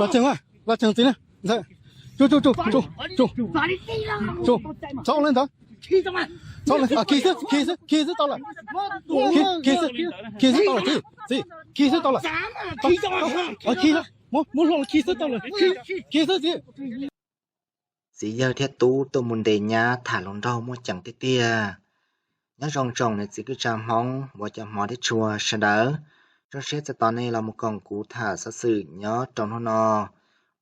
Los tsees, los tsees txiv na. Txhob ua li ntawd. Txhob ua li ntawd, khi xwb, khi xwb, khi xwb tau lawm. Khi xwb, khi xwb tau lawm txiv, txiv, khi xwb tau lawm. Khi xwb, muab, muab hlo los khi xwb tau lawm. Khi xwb txiv. Txiv yawg thiab tub tuaj mus ntes nyab tham hluas nraug muaj ceem tiag tiag. Nyob zoo tsoom niam txiv kwv tij Hmoob uas cov hmov thiab tshua sawv daws. Zoo siab txais tos nej los mus koom kuv tham xov xwm nyob rau hnub no,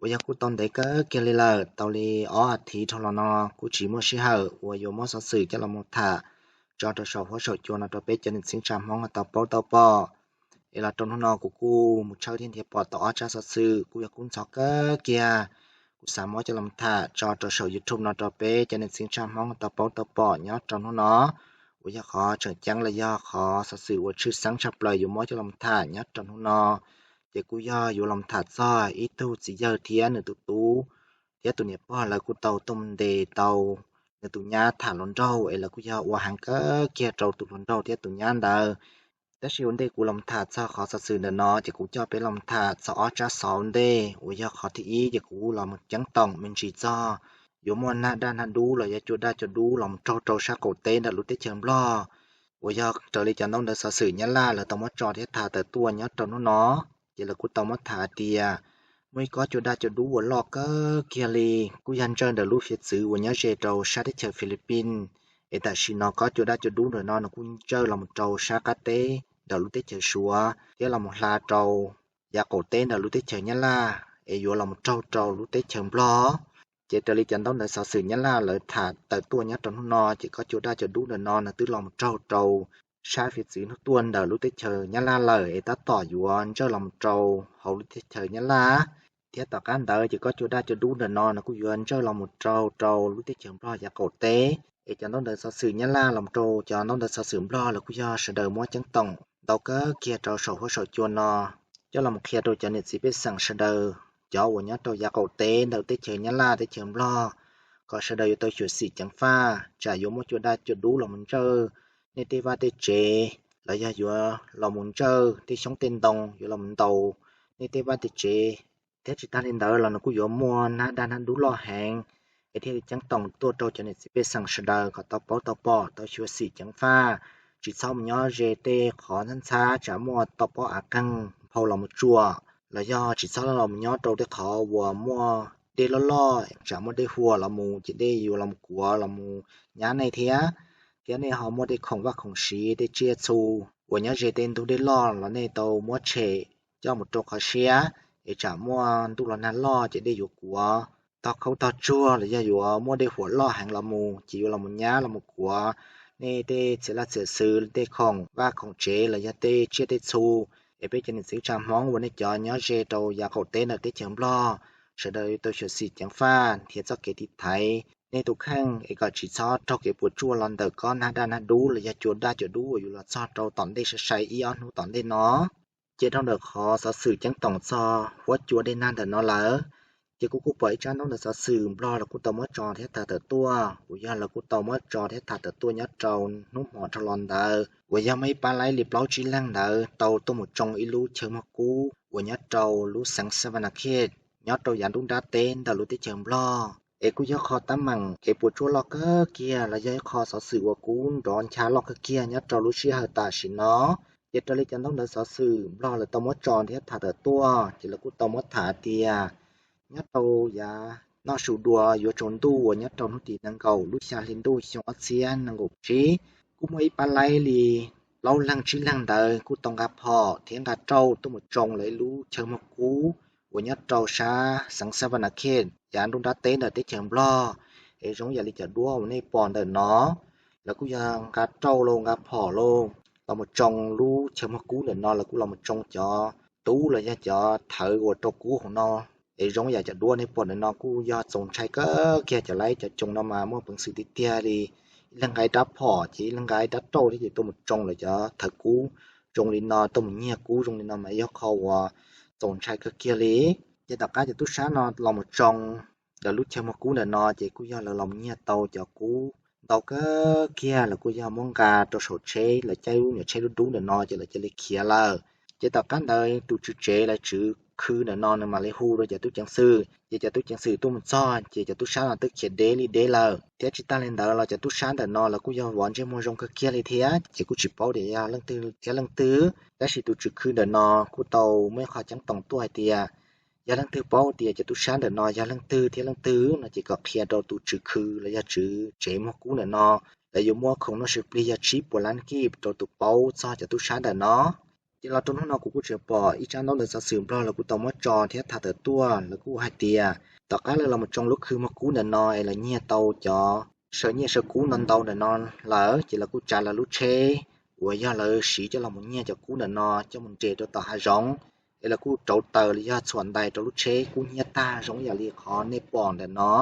uas yog kuj tau ntev kawg kiag li lawm, tau li ob as thiv dhau los no kuj tsis muaj sij hawm uas yuav muab xov xwm coj los mus tham tso rau saum huab saum cua no rau peb cov niam txiv kwv tij Hmoob tau paub tau pom. Es los rau hnub no kuv kuj mus tshawb thiab nrhiav pom tau ob tsab xov xwm kuj yog kub ntxhov kawg kiag. Kuv xav muab coj los tham tso rau saum YouTube no rau peb cov niam txiv kwv tij Hmoob tau paub tau pom nyob rau hnub no, uas yog qhov tseem ceeb los yog qhov xov xwm uas tshwj xeeb tshaj plaws yuav muab coj los tham nyob rau hnub no. Ces kuj yog yuav los tham txog ib tug txiv yawg thiab nws tus tub thiab tus niam pog, lawv kuj tau tuaj mus ntes tau nws tus nyab tham hluas nraug es lawv kuj yog ua heev kawg kiag rau tus hluas nraug thiab tus nyab ntawd. Tab sis ua ntej kuv los tham txog qhov xov xwm ntawm no ces kuv coj peb los tham txog ob tsab xov ua ntej, uas yog qhov thib ib ces kuv los mus ceeb toom me ntsis txog yuav muaj nag daj nag dub los yog cua daj cua dub los mus raug rau sab qaum teb ntawm lub teb chaws Nplog, uas yog raws li cov ntaub ntawv xov xwm Nyab Laj lawv tau muab tso thiab tham tawm tuaj nyob rau hnub no. Ces lawv kuj tau muab tham hais tias muaj ib kob cua daj cua dub uas loj kawg kiag li, kuj yog ntsawj ntawm lub hiav txwv uas nyob ze rau sab teb chaws Philippines. Es tam sim no kob cua daj cua dub ntawm no nws kuj ntsawj los mus rau sab qab teb ntawm lub teb chaws Suav thiab los mus hla rau yav qaum teb ntawm lub teb chaws Nyab Laj es yuav los mus raug rau lub teb chaws Nplog. Ces raws li cov ntaub ntawv xov xwm Nyab Laj lawv tham tawm tuaj nyob rau hnub no ces kob cua daj cua dub ntawm no nws twb los mus raug rau sab hiav txwv hnub tuaj ntawm lub teb chaws Nyab Laj lawm es tab tom yuav ntsawj los mus rau hauv lub teb chaws Nyab Laj. Thiab tom qab ntawd ces kob cua daj cua dub ntawm no nws kuj yuav ntsawj los mus raug rau lub teb chaws Nplog yav qaum teb. Es cov ntaub ntawv xov xwm Nyab Laj los rau cov ntaub ntawv xov xwm Nplog lawv kuj yog sawv daws muab ceeb toom ntau kawg kiag rau saum huab saum cua no coj los qhia rau cov niam txiv pej xeem sawv daws, cov uas nyob rau yav qaum teb ntawm teb chaws Nyab Laj teb chaws Nplog, kom sawv daws yuav tau xyuam xim ceev faj tsam yuav muaj cua daj cua dub los mus ntsawj nej tej vaj tej tsev, los yog yuav los mus ntsawj tej xyoob tej ntoo, yuav los mus ntaus nej tej vaj tej tsev. Thiab tsis tag li ntawd los nws kuj yuav muaj nag daj nag dub loj heev. Es thiaj li ceeb toom tuaj rau cov niam txiv pej xeem sawv daws kom tau paub tau pom tau xyuam xim ceev faj, tsis txhob mus nyob ze tej qhov ntxhab ntxhab tsam muaj toj pob av qeeg nphau los mus tsuam, los yog tsis txhob los mus nyob rau tej qhov uas muaj dej loj loj tsam muaj dej huam los mus ces dej yuav los mus kuav los mus nyab nej thiab. Thiab nej ho muaj tej khoom vaj khoom siv tej tsiaj txhu uas nyob ze tej ntug dej loj los nej tau muab tshem coj mus rau qhov siab, es tsam muaj ntuj los nag loj ces dej yuav kuav tog khaub tog tsuag los yog yuav muaj dej huam loj heev los mus ces yuav los mus nyab los mus kuav nej tej txiv laj txiv xwm, tej khoom vaj khoom tsev los yog tej tsiaj tej txhu. Es peb cov niam txiv tsa Hmoob uas nej cov nyob ze rau yav qaum teb ntawm teb chaws Nplog, sawv daws tau xyuam xim ceev faj nrhiav txoj kev tiv thaiv nej tus kheej es kom tsis txhob raug kev puas tsuaj los ntawm kob nag daj nag dub los yog cua daj cua dub uas yuav los txog rau tom ntej sai sai ib ob hnub tom ntej no. Ces dhau ntawm qhov xov xwm ceeb toom txog huab cua dej nag ntawm no lawm, ces kuv kuj pom ib tsab ntaub ntawv xov xwm Nplog lawv kuj tau muab tso thiab tham tawm tuaj, uas yog lawv kuj tau muab tso thiab tham tawm tuaj nyob rau hnub hmo dhau los ntawd, uas yog muaj ib pab laib li plaub tsib leeg ntawd tau tuaj mus tsoo ib lub chaw muag kub uas nyob rau lub xeev Savanakhet nyob rau yav nruab nrab teb ntawm lub teb chaws Nplog. Es kuj yog qho teeb meem kev puas tsuaj loj kawg kiag los yog ib qho xov xwm uas kub nrov ncha loj kawg kiag nyob rau lub sij hawm tam sim no. Ces raws li cov ntaub ntawv xov xwm Nplog lawv tau muab tso thiab tham tawm tuaj, ces lawv kuj tau muab tham tias nyob rau yav noj su dua yuav tsaus ntuj uas nyob rau hnub tim nees nkaum lub xya hli ntuj xyoo ob txhiab nees nkaum tsib, kuj muaj ib pab laib li plaub leeg tsib leeg ntawd kuj tau nqa phom thiab nqa rauj tuaj mus tsoo lawv ib lub chaw muag kub uas nyob rau sab xeev Savanakhet yav nruab nrab teb ntawm teb chaws Nplog. Es zoo yam li cov duab uas nej pom ntawm no, lawv kuj yog nqa rauj los nqa phom los los mus tsoo lub chaw muag kub ntawm no, lawv kuj los mus tsoo cov tub los yog cov thawv uas rau kub hauv no. Es zoo yam cov duab nej pom ntawm no kuj yog txaus ntshai kawg kiag, cov laib cov tsoo no mas muaj peev xwm tiag tiag li. Ib leeg nqa ib rab phom ces ib leeg nqa ib rab rauj thiab ces tuaj mus tsoo lawv cov thawv kub zoo li no, tuaj mus nyiag kub zoo li no mas yog qho uas txaus ntshai kawg kiag li. Ces tom qab cov tub sab no los mus tsoo ntawm lub chaw muag kub ntawm no ces kuj yog lawv los nyiag tau cov kub ntau kawg kiag, lawv kuj yog muab nqa rau saum tsheb, lawv caij lub nyuam tsheb dub dub ntawm no ces lawv cia li khiav lawm. Ces tom qab ntawd tus tswv tsev los tswv khw ntawm no nws mam li hu rau cov tub ceev xwm, ces cov tub ceev xwm tuaj mus txog ces cov tub sab no twb khiav deb li deb lawm. Thiab tsis tas li ntawd los cov tub sab ntawm no lawv kuj yog vov ntsej muag zoo kawg kiag li thiab, ces kuj tsis paub tias yog leej twg thiab leej twg. Tab sis tus tswv khw ntawm no kuj tau muaj ib qho ceeb toom tuaj hais tias yog leej twg paub tias cov tub sab ntawm no yog leej twg thiab leej twg no ces kom qhia rau tus tswv khw los yog tswv tsev muag kub ntawm no, lawv yuav muab khoom noj sib plig yog tsib puas lab kib rau tus paub txog cov tub sab ntawm no. Ces los rau hnub no kuv kuj tseem pom ib tsab ntaub ntawv xov xwm Nplog lawv kuj tau muab tso thiab tham tawm tuaj, lawv kuj hais tias tom qab lawv los mus tsoo lub khw muag kub ntawm no es lawv nyiag tau cov saw nyiaj saw kub no ntau ntawm no lawm, ces lawv kuj tsav lawv lub tsheb uas yog lawv siv coj los mus nyiag cov kub ntawm no coj mus nres rau tom hav zoov, es lawv kuj rauv taws los yog txhuam ntais rau lub tsheb kub hnyiab tag zoo ib yam li qhov nej pom ntawm no.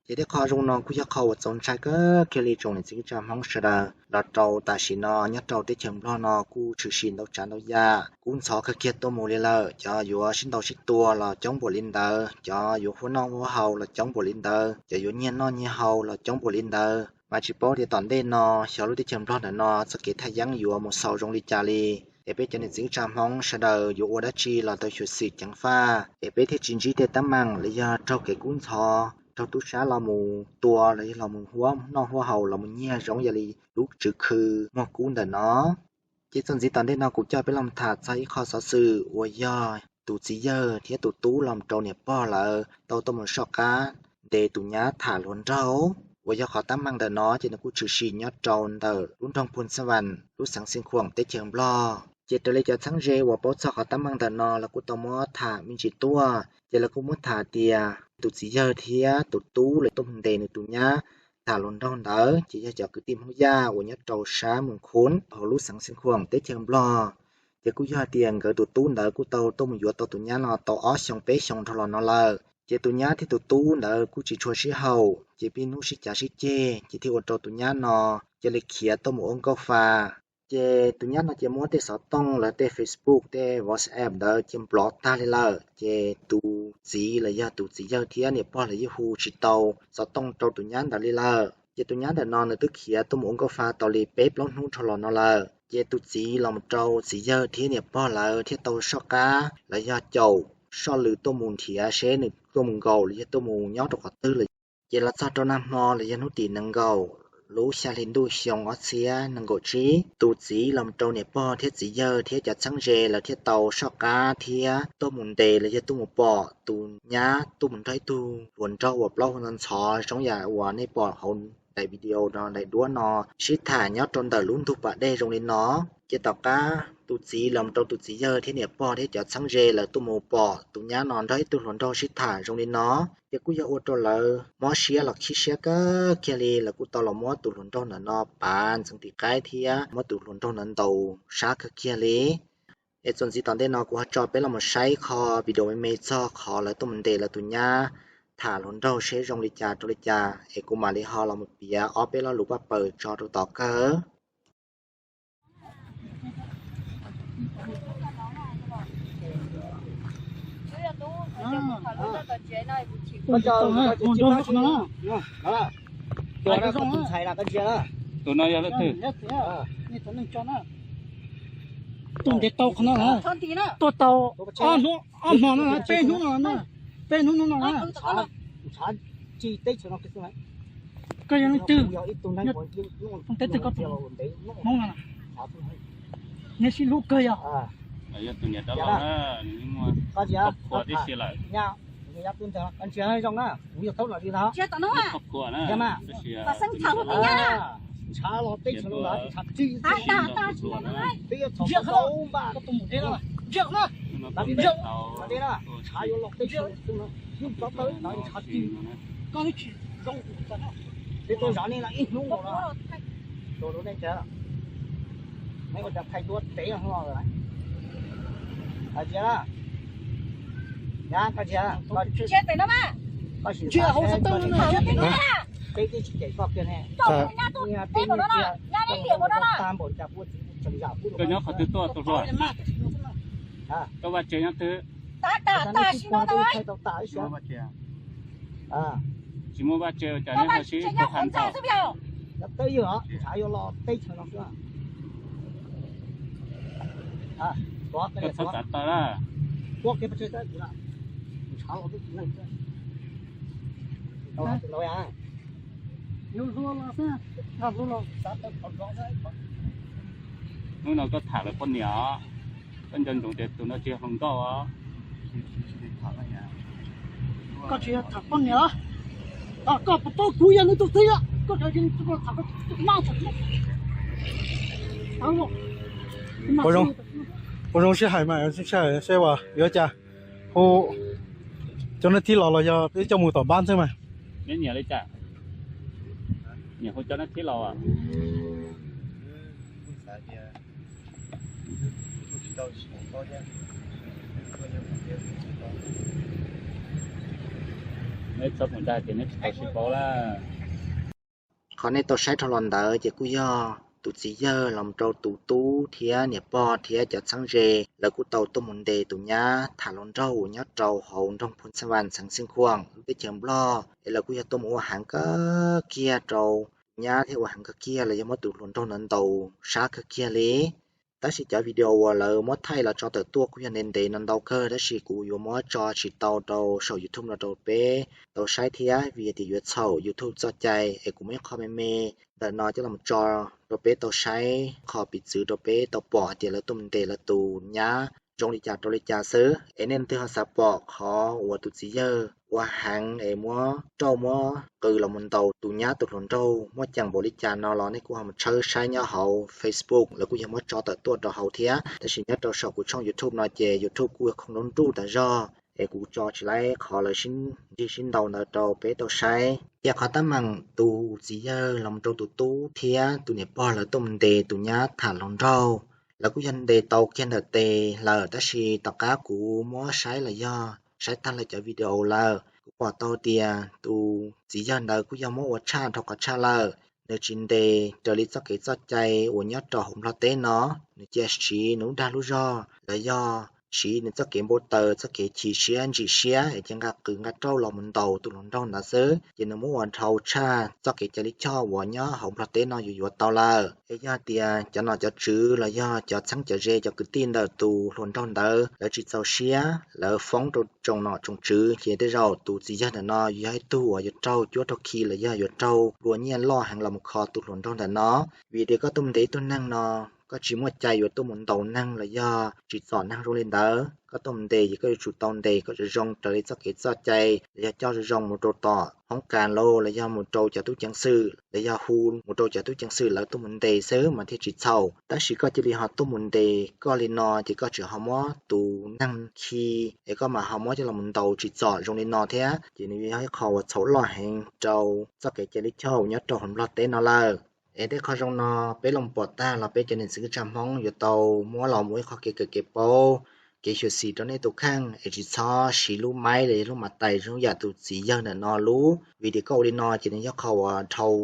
Ces tej qho zoo no kuj yog qho uas txaus ntshai kawg kiag li tsoom niam txiv kwv tij Hmoob sawv daws los rau tam sim no nyob rau teb chaws Nplog no kuj tshwm sim ntau tsav ntau yam kub ntxhov kawg kiag tuaj mus li lawm. Cov yuav sib ntaus sib tua los coob npaum li ntawd, cov yuav huab noj huab haus los coob npaum li ntawd, cov yuav nyiag noj nyiag haus los coob npaum li ntawd. Mas tsis paub tias tom ntej no xyov lub teb chaws Nplog ntawm no txoj kev thaj yeeb yuav mus xaus zoo li cas li. Es peb cov niam txiv kwv tij Hmoob sawv daws yuav ua dab tsi los tau xyuam xim ceev faj, es peb thiaj tsis ntsib tej teeb meem los yog raug kev kub ntxhov, raug tub sab los mus tua los yog los mus huab noj huab haus los mus nyiag zoo yam li lub tswv khw muag kub ntawm no. Ces txuas ntxiv tom ntej no kuv coj peb los tham txog ib qho xov xwm uas yog tus txiv yawg thiab tus tub los rau niam pog lawv tau tuaj mus soj qab ntes tus nyab tham hluas nraug, uas yog qhov teeb meem ntawm no ces nws kuj tshwm sim nyob rau ntawm lub nroog Phu Xas Vas, lub xeev Xeev Khuam, teb chaws Nplog. Ces raws li cov txheeb ze uas paub txog qhov teeb meem ntawm no lawv kuj tau muab tham me ntsis tuaj, ces lawv kuj muab tham tias tus txiv yawg thiab tus tub lawv tuaj mus ntes nws tus nyab tham hluas nraug ntawd ces yog cov kwv tij Hmoob Yaj uas nyob rau sab Moos Khun hauv lub xeev Xeev Khuam, teb chaws Nplog. Ces kuj yog tias nkawd tus tub ntawd kuj tau tuaj mus yuav tau tus nyab no tau ob xyoo peb xyoo dhau los no lawm. Ces tus nyab thiab tus tub ntawd kuj tsis tshua sib haum, ces pib hnub sib cav sib ceg, ces thiaj ua rau tus nyab no cia li khiav tuaj mus ua nkauj fa. Ces tus nyab no ces muab tej xov tooj los tej Facebook tej WhatsApp ntawd cia nplov tag li lawm. Ces tus txiv los yog tus txiv yawg thiab niam pog lawv yeej hu tsis tau xov tooj rau tus nyab ntawd li lawm. Ces tus nyab ntawm no nws twb khiav tuaj mus ua nkauj fa tau li peb plaub hnub dhau los no lawm. Ces tus txiv los mus rau txiv yawg thiab niam pog lawv thiaj tau soj qab los yog caum soj lwm tuaj mus nrhiav seb nws tuaj mus nkaum los yog tuaj mus nyob rau qhov twg lawm. Ces los txog rau nag hmo los yog hnub tim nees nkaum lub xya hli ntuj xyoo ob txhiab nees nkaum tsib, tus txiv los mus rau niam pog thiab txiv yawg thiab cov txheeb ze lawv thiaj tau soj qab thiab tuaj mus ntes los yog tuaj mus pom tus nyab tuaj mus nrog ib tug hluas nraug uas plaub hau ntxhov zoo yam uas nej pom hauv daim video no daim duab no sib tham nyob rau ntawm lub ntug pas dej zoo li no. Ces tom qab tus txiv los mus rau tus txiv yawg thiab niam pog thiab cov txheeb ze lawv tuaj mus pom tus nyab no nrog ib tug hluas nraug sib tham zoo li no, ces kuj yog ua rau lawv mob siab los khib siab kawg kiag li. Lawv kuj tau los muab tus hluas nraug ntawm no pav ntxeev tim qaib thiab muab tus hluas nraug ntawd ntaus sab kawg kiag li. Es txuas ntxiv tom ntej no kuv ho tso peb los mus saib qho video me me txog qhov lawv tuaj mus ntes lawv tus nyab tham hluas nraug seb zoo li cas rau li cas, es kuv mam li ho los mus piav ob peb lo lus paj paws tso rau tom kawg. Tus no yog leej twg? Tuaj ntev tau qhov no, tuaj tau ob hmo no, peb hnub no, peb hnub no. Koj yog leej twg? Teb twg koj tus Hmoob no? Nej sib hlub kawg yog? Peb tuaj zov nej no ib hnub no, nej ua cas thaij duab tev no. Hais tias na, nyab, koj ntsia, koj sim, peb twb tsis cem koj kiag ne. Tag npaum li cas kuv tseem zam kuv. Koj nyob qhov twg tuaj, tus hluas? Koj vaj tsev nyob twg? Tsis muaj vaj tse cas neb ho sib tau tham tau. Koj txhob txav taw lawm. Hnub no koj tham lawv poj niam os, koj nco ntsoov tias tus no tsis yog hluas nkauj os. Koj tsis yog tham poj niam, koj puas paub kuv yog nws tus txiv? Koj tham, ua zoo sib hais mas, sib hais seb yuav cas, hu cov neeg thib los los yog peb coj mus tom npab xwb mas. Neb nyiam li cas? Nyiam hu cov neeg thib los. Neb txhob mus dag ces neb tsis tau sib paub lawm. Qhov nej tau saib dhau los ntawd ces kuj yog tus txiv yawg los rau tus tub thiab niam pog thiab cov txheeb ze, lawv kuj tau tuaj mus ntes tus nyab tham hluas nraug uas nyob rau hauv nroog Phu Xeeb Vas xeev Xeev Khuam lub teb chaws Nplog es lawv kuj yog tuaj mus ua heev kawg kiag rau tus nyab thiab ua heev kawg kiag los yog muab tus hluas nraug ntawd ntaus sab kawg kiag li. Tab sis cov video uas lawv muab thaij los tso tawm tuaj kuj yog ntev ntev no ntau kawg, tab sis kuv yuav muab tso tsis tau rau saum YouTube no rau peb tau saib thiab, vim tias yuav txhaum YouTube txoj cai, es kuv muab ib qho me me ntawm no coj los tso rau peb tau saib, qhov piv txwv rau peb tau pom hais tias lawv tuaj mus ntes lawv tus nyab zoo li cas rau li cas xwb. Es nej leej twg ho xav pom qhov uas tus txiv yawg ua heev es muab rauj muab qw los mus ntaus tus nyab tus hluas nraug muaj ceem npaum li cas no los nej kuj ho mus tshawb saib nyob hauv Facebook, lawv kuj yog muab tso tawm tuaj rau hauv thiab. Tab sis nyob rau saum kuv tshooj YouTube no ces YouTube kuj yog khoom lub nruj tas zog, es kuv tso tsis laib qhov lawv sib nrig sib ntaus ntawd rau peb tau saib. Ces qhov teeb meem tus txiv yawg los mus rau tus tub thiab tus niam pog lawv tuaj mus ntes tus nyab tham hluas nraug, lawv kuj yog ntes tau kiag ntawm tes lawm, tab sis tom qab kuv muab saib los yog saib tag lawv cov video lawm, kuv pom tau tias tus txiv yawg ntawd kuj yog muab ua tshaj dhau qhov tshaj lawm. Nws tsis ntes raws li txoj kev txoj cai uas nyob rau hauv Nplog teb no, nws cia siv nws lub dag lub zog los yog siv nws txoj kev npau taws, txoj kev chim siab ntsim siab es cia nqa qws nqa rauj los mus ntaus tus hluas nraug ntawd xwb, ces nws muab ua dhau tshaj txoj kev cai lij choj uas nyob hauv Nplog teb no yuav yuav tau lawm. Es yog tias cov nom cov tswv los yog cov txheeb cov ze cov kwv tij ntawm tus hluas nraug ntawd lawv tsis txaus siab, lawv foob rau tsoom nom tsoom tswv, ces tej zaum tus txiv yawg ntawm no yuav yog ib tug uas yuav raug cuab raug khi los yog yuav raug dua nyiaj loj heev los mus kho tus hluas nraug ntawm no. Vim tias koj tuaj mus ntes ib tug neeg no, koj tsis muaj cai yuav tuaj mus ntaus neeg los yog tsim txom neeg zoo li ntawd. Koj tuaj mus ntes ces koj yuav tsum tau ntes kom zoo zoo raws li txoj kev txoj cai los yog coj zoo zoo mus rau tom hoob kas lauj los yog mus rau cov tub ceev xwm los yog hu mus rau cov tub ceev xwm lawv tuaj mus ntes xwb mas thiaj tsis txhaum. Tab sis koj cia li ho tuaj mus ntes koj li no ces koj tseem ho muab tus neeg khi es koj mam ho muab coj los mus ntaus tsim txom zoo li no thiab, ces nws yog ib qho uas txhaum loj heev rau txoj kev cai lij choj nyob rau hauv Nplog teb no lawm. Es tej qho zoo no peb los pom tag los peb cov niam txiv kwv tij Hmoob yuav tau muab los ua ib qho kev kawm kev paub, kev xyuam xim rau nej tus kheej es tsis txhob siv lub maib los yog lub mav tais zoo yam tus txiv yawg ntawm no lub. Vim tias koj ua li no ces nws yog qho uas dhau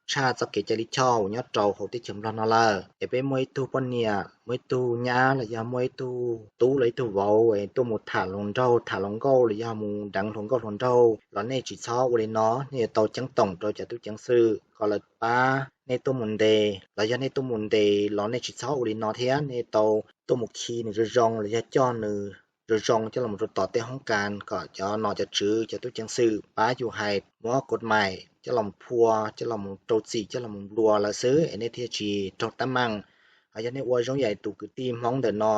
tshaj txoj kev cai lij choj uas nyob rau hauv teb chaws Nplog no lawm. Es peb muaj ib tug poj niam, muaj ib tug nyab los yog muaj ib tug tub los ib tug vauv es tuaj mus tham hluas nraug tham hluas nkauj los yog mus deev hluas nkauj hluas nraug los nej tsis txhob ua li no, nej yuav tau ceeb toom rau cov tub ceev xwm kom lawv pab nej tuaj mus ntes. Los yog nej tuaj mus ntes los nej tsis txhob ua li no thiab, nej tau tuaj mus khi nws zoo zoo los yog coj nws zoo zoo coj los rau tom tej hoob kas kom cov nom cov tswv cov tub ceev xwm pab yus hais muab kaus maim coj los phua, coj los rau txim, coj los nplua lawv xwb es nej thiaj tsis raug teeb meem. Ho yog nej ua zoo yam tus kwv tij Hmoob ntawm no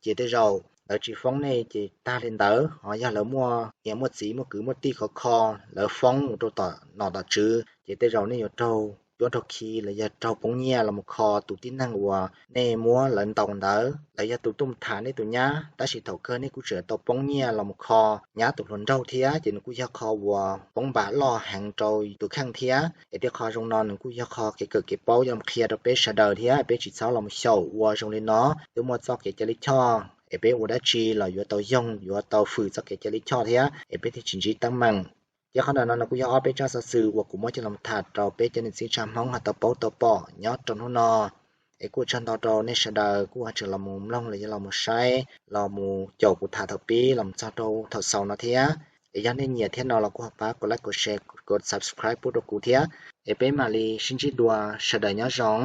ces tej zaum lawv tsis foob nej ces tag li ntawd, ho yog lawv muaj niam muaj txiv muaj kwv muaj tij khov kho, lawv foob mus rau tom nom tom tswv ces tej zaum nej yuav raug cuab raug khi los yog raug poob nyiaj los mus kho tus tib neeg uas nej muab lawv ntaus ntawd, los yog tus tuaj mus tham nej tus nyab, tab sis thaum kawg nej kuj tseem tau poob nyiaj los mus kho nyab tus hluas nraug thiab, ces nws kuj yog qho uas poob npam loj heev rau tus kheej thiab. Es tej qho zoo no nws kuj yog qho kev kawm kev paub coj los qhia rau peb sawv daws thiab, peb tsis txhob los mus xyaum ua zoo li no. Twb muaj txoj kev cai lij choj es peb ua dab tsi los yuav tau yoog, yuav tau fwm txoj kev cai lij choj thiab es peb thiaj tsis ntsib teeb meem. Ces qhov ntawm no no kuj yog ob peb tsab xov xwm uas kuv muab coj los tham rau peb cov niam txiv kwv tij Hmoob ho tau paub tau pom nyob rau hnub no. Es kuj tsaug ntau rau nej sawv daws kuj ho tseem los mus mloog los yog los mus saib los mus caum kuv tham thaum pib los mus txog rau thaum xaus no thiab. Es yog nej nyiam thiab no los kuj ho pab kom like, kom share, kom subscribe pub rau kuv thiab. Es peb mam li sib ntsib dua, sawv daws nyob zoo.